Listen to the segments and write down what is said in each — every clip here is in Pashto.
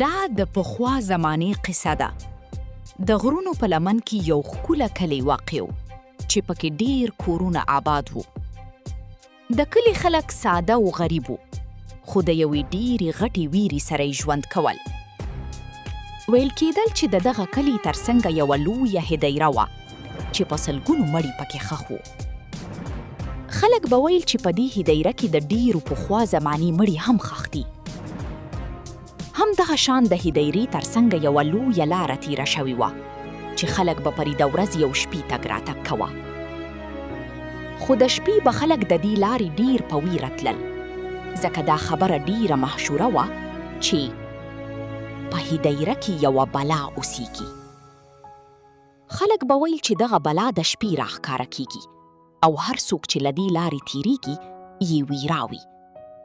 دا د پخوا زمانې قصه ده. د غرونو په لمن کې یو ښکلی کلی واقع و چې پکې ډېر کورونه آباد وو. د کلي خلک ساده او غریب وو، خو د یوې ډېرې غټې ویرې سره یې ژوند کول. ویل کېدل چې د دغه کلي تر څنګه یوه لویه هدیره وه چې په سلګونو مړي پکې ښخ وو. خلک به ویل چې په دې هدیره کې د ډېرو پخوا زمانې مړي هم ښخ دي. هم دغه شان د هدیرې تر څنګه یوه لویه لاره تیره شوې وه چې خلک به پرې د ورځې او شپې تګ راتګ کوه. خو د شپې به خلک د دې لارې ډیر په ویره تلل، ځکه دا خبره ډیره مهشوره وه چې په هدیره کې یوه بلا اوسیږي. خلک به ویل چې دغه بلا د شپې راښکاره کیږي او هر څوک چې له دې لارې تیریږي یې ویراوي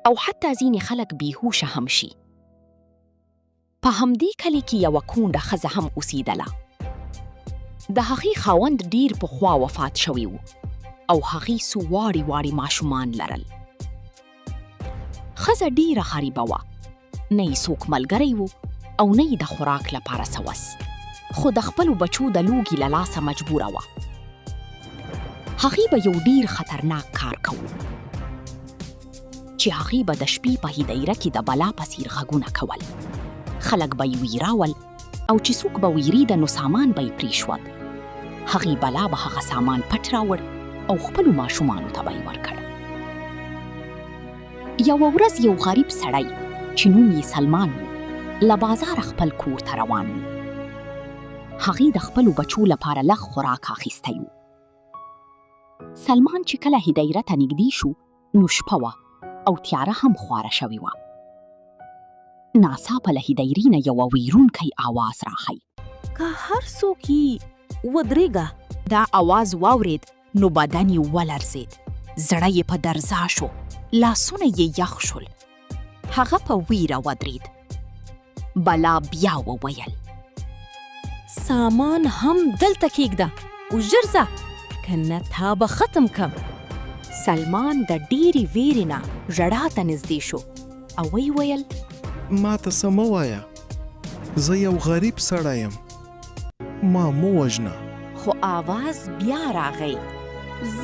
او حتی ځینې خلک بیهوشه هم شي. په همدې کلي کې یوه کونډه ښځه هم اوسیدله. د هغې خاوند ډیر پخوا وفات شوی و او هغې څو واړې واړې ماشومان لرل. ښځه ډیره غریبه وه، نه یې څوک ملګری و او نه یې د خوراک لپاره څه وس، خو د خپلو بچو د لوږې له لاسه مجبوره وه. هغې به یو ډیر خطرناک کار کوو چې هغې به د شپې په هدیره کې د بلا په څیر غږونه کول. خلک به یې ویراول او چې څوک به ویریده نو سامان به یې پرېښود. هغې بلا به هغه سامان پټ راوړ او خپلو ماشومانو ته به یې ورکړ. یوه ورځ یو غریب سړی چې نوم یې سلمان و، له بازاره خپل کور ته روان و. هغې د خپلو بچو لپاره لږ خوراک اخیستی و. سلمان چې کله هدیره ته نږدې شو نو شپه وه او تیاره هم خواره شوې وه. ناڅاپه له هدیرې نه یوه ویرونکی آواز راغی. که هر څوک یي ودرېږه! دا آواز واورېد نو بدن یې ولړزېد، زړه یې په درزا شو، لاسونه یې یخ شول. هغه په ویره ودرېد. بلا بیا وویل. سامان هم دلته کېږده او ژر ځه که نه تا به ختم کم. سلمان د ډېرې وېرې نه ژړا ته نږدې شو او ویې ویل. ماته څه مه وایه، زه یو غریب سړی یم. ما مه وژنه. خو آواز بیا راغی.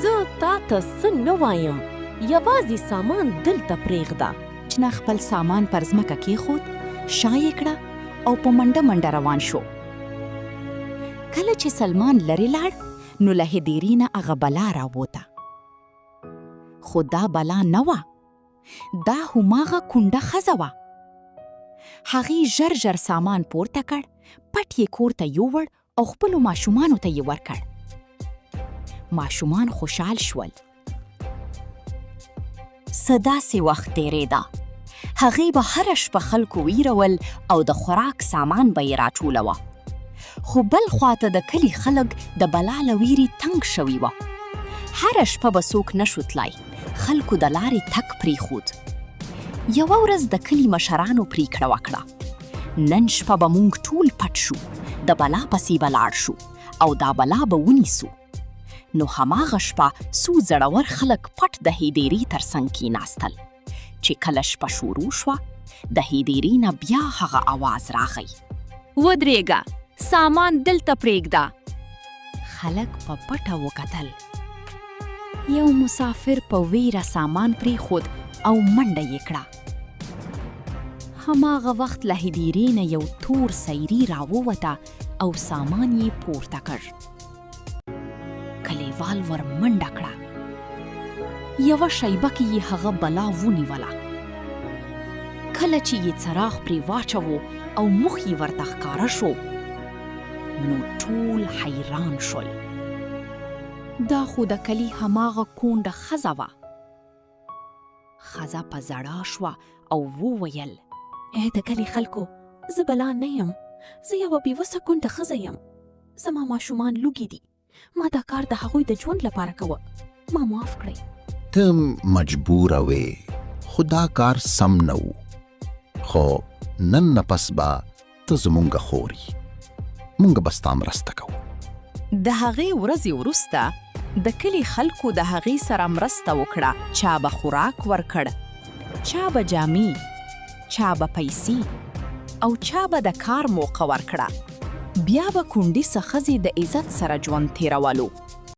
زه تا ته څه نه وایم، یوازې سامان دلته پرېږده. چنه خپل سامان پر ځمکه کېښود، شا یې کړه او په منډه منډه روان شو. کله چې سلمان لرې لاړ، نو له هدیرې نه هغه بلا راووته. خو دا بلا نه وه. دا هماغه کونډه ښځه وه. هغې ژر ژر سامان پورته کړ، پټ یې کور ته یووړ او خپلو ماشومانو ته یې ورکړ. ماشومان خوشحال شول. څه داسې وخت تېرېده. هغې به هره شپه خلکو ویرول او د خوراک سامان به یې راټولوه. خو بل خوا ته د کلي خلک د بلا له ویرې تنګ شوي وه. هره شپه به څوک نه شو تلای، خلکو د لارې تګ پرېښود. یوه ورځ د کلي مشرانو پریکړه وکړه، نن شپه به مونږ ټول پټ شو، د بلا پسې به لاړ شو او دا بلا به ونیسو. نو هماغه شپه څو زړور خلک پټ د هیدیرې تر څنګ کیناستل. چې کله شپه شروع شوه، د هدیرې نه بیا هغه اواز راغی. ودرېږه، سامان دلته پرېږده. خلک په پټه وکتل. یو مسافر په ویره سامان پرېښود او منډه یې کړه. هماغه وخت له هدیرې نه یو تور سیری راووته او سامان یې پورته کړ. کلیوال ور منډه کړه. یوه شیبه کې یې هغه بلا ونیوله. کله چې یې څراغ پرې واچوو او مخ یې ورته ښکاره شو، نو ټول حیران شول. دا خو د کلي هماغه کونډه ښځه وه. ښځه په ژړا شوه او وویل. ای د کلي خلکو! زه بلا نه یم، زه یوه بې وسه کونډه ښځه یم. زما ماشومان لوګي دي، ما دا کار د هغوی د ژوند لپاره کوه، ما معاف کړئ. ته مجبوره وې خو دا کار سم نه وو خو نن نه پس به ته زمونږ خور یی مونږ به ستا مرسته کوو. د هغې ورځې وروسته د کلي خلکو د هغې سره مرسته وکړه، چا به خوراک ورکړ، چا به جامې، چا به پیسې. او چا به د کار موقع ورکړه. بیا به کونډي ښځې د عزت سره ژوند تیرولو.